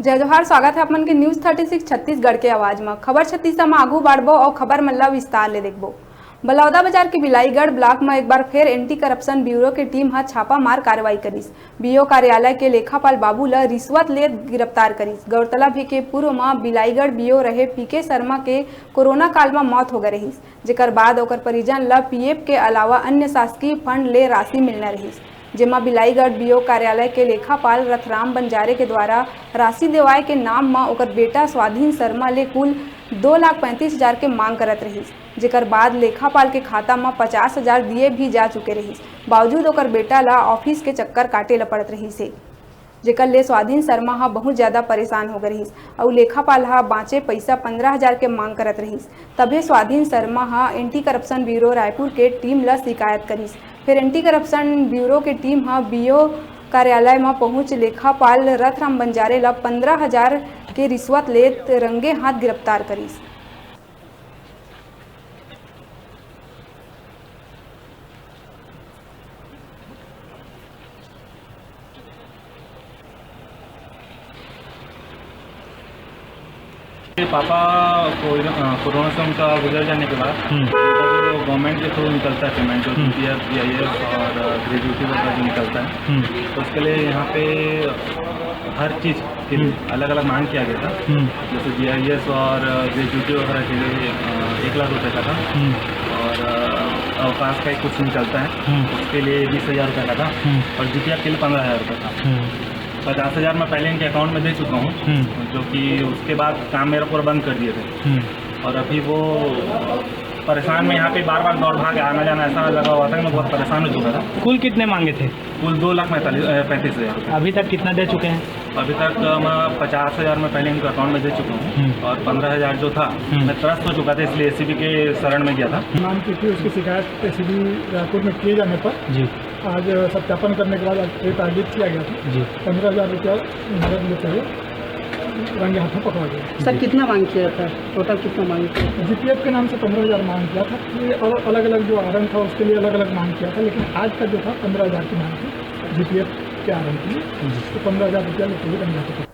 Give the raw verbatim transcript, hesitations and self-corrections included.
जय जोहार, स्वागत है आप मन के News Thirty Six छत्तीसगढ़ के आवाज म। खबर छत्तीस म आगू बढ़बो अउ खबर मन ला विस्तार ले देखबो। बलौदाबाजार के बिलाईगढ़ ब्लॉक म एक बार फिर एंटी करप्शन ब्यूरो के टीम ह छापा मार कार्रवाई करिस। बीओ कार्यालय के लेखापाल बाबू ल रिश्वत लेत गिरफ्तार करिस। गौरतलब हे के पूर्व म बिलाईगढ़ बीओ रहे पीके शर्मा के कोरोना काल म मौत हो गए रहिस, जेकर बाद ओकर परिजन ल पीएफ के अलावा अन्य शासकीय फंड ले राशि मिलना रहिस, जेमा बिलाईगढ़ बीओ कार्यालय के लेखापाल रथराम बंजारे के द्वारा राशि देवाए के नाम म ओकर बेटा स्वाधीन शर्मा ले कुल दो लाख पैंतीस हजार के मांग करत रहिस, जेकर बाद लेखापाल के खाता म पचास हजार दिए भी जा चुके रहिस, बावजूद ओकर बेटा ल ऑफिस के चक्कर काटे ल पड़त रहिस हे, जेकर ले स्वाधीन शर्मा ह बहुत ज्यादा परेशान हो गए रहिस अउ लेखापाल ह बांचे पइसा पंद्रह हजार के मांग करत रहिस। तभे स्वाधीन शर्मा ह एंटी करप्शन ब्यूरो रायपुर के टीम ल शिकायत करिस। फिर एंटी करप्शन ब्यूरो के टीम ह बीओ कार्यालय म पहुंच लेखापाल रथराम बंजारे ल पंद्रह हजार के रिश्वत लेत रंगे हाथ गिरफ्तार करिस। मेरे पापा को, अ, कोरोना से उनका गुजर जाने के बाद हम्म। उनका जो गवर्नमेंट के थ्रू निकलता है पेमेंट, जो हम्म। पीपीएफ, जीआईएस और, अ, ग्रेजुएटी वगैरह जो निकलता है, हम्म। तो उसके लिए यहाँ पे हर चीज़ के लिए हम्म। अलग-अलग मांग किया गया था। हम्म। जैसे जीआईएस और, अ, ग्रेजुएटी वगैरह के लिए, अ, एक लाख रुपए का था हम्म। और, अ, अवकाश का ही कुछ निकलता है, हम्म। उसके लिए बीस हजार रुपए का था हम्म। और जीपीएफ के लिए पंद्रह हजार रुपए था। हम्म। पचास हजार मैं पहले इनके अकाउंट में दे चुका हूँ, हम्म। जो कि उसके बाद काम मेरा पूरा बंद कर दिए थे। हम्म। और अभी वो परेशान में यहाँ पे बार-बार दौड़ भाग आना जाना ऐसा लगा हुआ था कि मैं बहुत परेशान हो चुका था। कुल कितने मांगे थे? कुल दो लाख पैंतालीस, अ, पैंतीस हजार रुपये। अभी तक कितना दे चुके हैं? अभी तक, अ, मैं पचास हजार मैं पहले इनके अकाउंट में दे चुका हूँ हम्म। और पंद्रह हजार जो था, हम्म। मैं त्रस्त हो चुका था, इसलिए एसीबी के शरण में गया था। मांग की थी, उसकी शिकायत एसीबी रायपुर में किए जाने पर जी। आज सत्यापन करने के बाद आज ये टारगेट किया गया था। जी। पंद्रह हजार रुपया नगद लेते हुए रंगे हाथों पकड़ा गया। सर, जी। कितना मांग किया था? टोटल कितना मांग किया? जीपीएफ के नाम से पंद्रह हजार मांग किया था। ये और अलग-अलग जो आहरण था, उसके लिए अलग-अलग मांग किया था, लेकिन आज का जो था, पंद्रह हजार की मांग थी जीपीएफ के आहरण के लिए। जी। तो पंद्रह हजार रुपया लेते हुए रंगे हाथों पकड़ा।